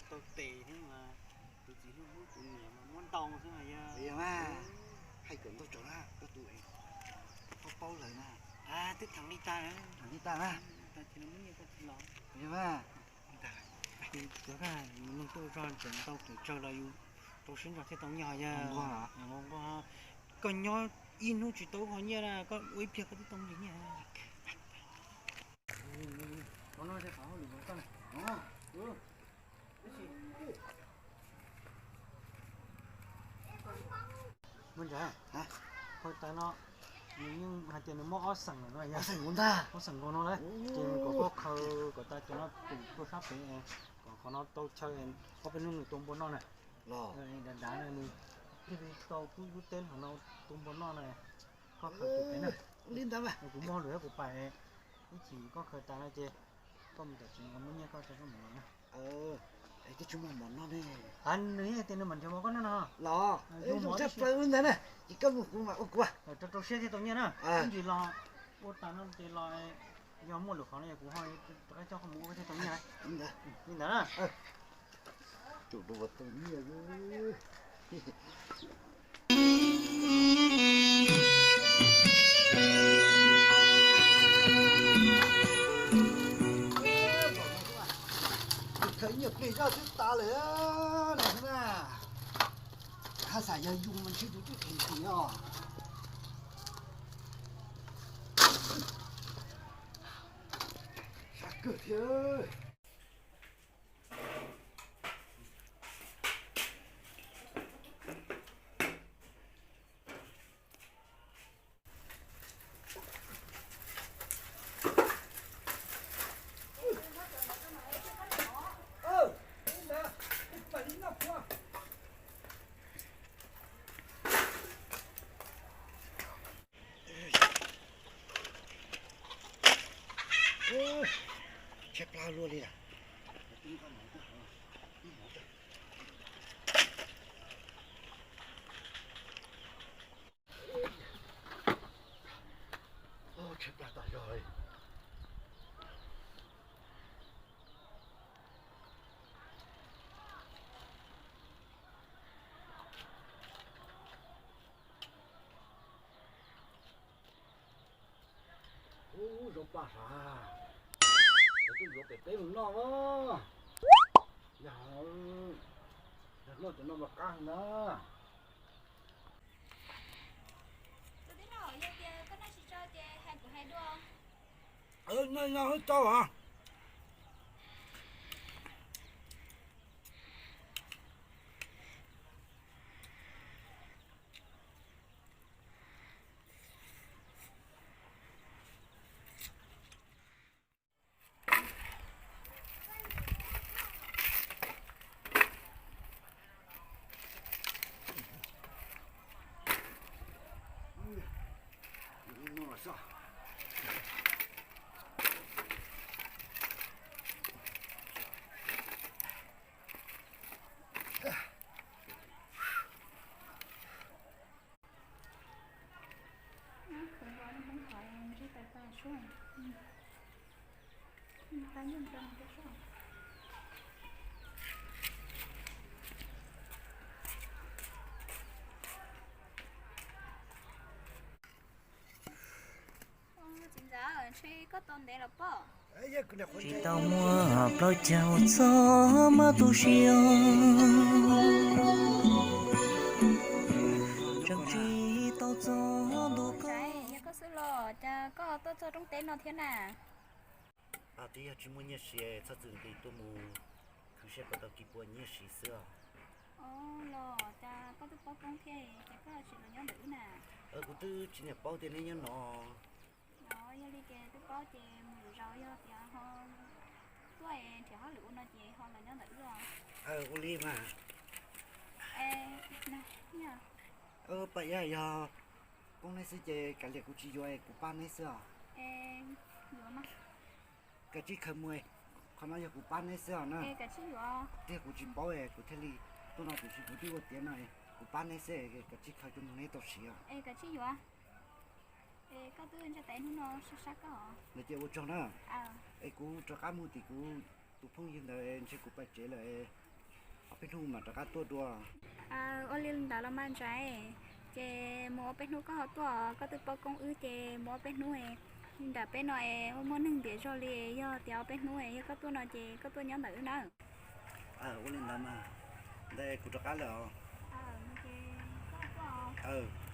Tau tes thiab mas, tus txiv hlub hlub tus niam mas muab ntau xwb mas yog. Yog mas, hais kom ntau tsav na, koj tus paub paub lawm na. Twb tham li tag, tham li tag na. Tag kis no muab nyiaj koj los. Yog mas, tus neeg tuaj zog tseem ntau tus tsawg los yus rau siab ntso thiaj tau nyiaj yog. Koj nyob ib hnub tsis tau ho nyiaj na, koj ua ib pliag koj twb tau nyiaj. Muaj ntsa, qhov tas no nws yeej hais tias nws muaj ob xeem lawm no, ob xeem nkaus no na, ces nws kom koj khaws kom tas cov no tum tuaj sab pem, kom qhov no tau chaw, ob peb hnub nws tua npua noj na. Dav dav na nws thiaj li tau tub lub teb hauv no tua npua noj na. Koj khaws tus pem na, kuv muag lus thiab kuv pais, ib chim koj khaws tas no ces koj mus tom tsev muab nyiaj koj tso koj mus los na. Twb tsis muaj mov noj ne. Nws tias nws mam nrhiav mov koj noj no. Los, zoo tshaj plaws li ntawd na, ces koj mus kuv mam ua kuv. Rau rau siab thiaj tau nyiaj na. Ib ntsis los ua tas no ces los yog muaj lwm qhov no yog kuv ho rov qab coj koj mus ua thiaj tau nyiaj. Li ntawd na. Khaws nyiaj plig zoj twb tas lawm na. Haj xav yog yus mas ntshe yus twb them tim os. Sab kawg thiab. Tshaib plab luaj li lawm. Tshaib plab tas zog li. Ub, zaub paj hav, lawv twb yuav pem teb mus noj os. Yog, yog noj cov no mas qab heev na. Tus tib no, yog tias koj noj tsis tsau ces hais kuv hais dua. Noj noj tau os. Tsis tau muaj plaub caug txog mas tu siab, tseem tsis tau txog ntu. Yog koj xwb los cas koj tuaj txog roob teb no thiab na? Twb yog tsis muaj nyiaj siv, txhob txwm nqis tuaj mus khwv seb puas tau kis pua nyiaj siv xwb os. Los cas koj twb paub poob thiab ces koj tsis los nyob ntawm wb na? Kuv twb tsis niam paub tias neb nyob no. Yog li ces twb paub ces mus lwm zaus yog tias ho tuaj nrhiav hauj lwm ua no ces ho los nyob ntawm wb os. Ua li mas. Pab, yog poob neb xwb ces kav liam kuv tsis yuav, kuv pab neb xwb os. Kav tsij khaws mus, qhov no yog kuv pab neb xwb os na. Tiag kuv tsis paub kuv thiaj li tuaj no, tiam sis kuv twb ua tiav no, kuv pab neb xwb, kav tsij khaws coj mus neb tau siv os. Ntawd ces ua tsaug na. Es kuv rov qab mus tim kuv tus phooj ywg ntawd, ntshe kuv pais tsev lawm, Ob peb hnub mam rov qab tuaj dua. Ua li ntawd los mas Ntsaim, ces mus ob peb hnub koj ho tuaj, koj twb paub koob wb ces mus ob peb hnub. Li ntawm peb no es muaj neeg ntiav zog li, yog tias ob peb hnub yog koj tuaj no ces koj tuaj nyob ntawm wb nawb. Ua li ntawd mas, ntawd kuv rov qab lawm os.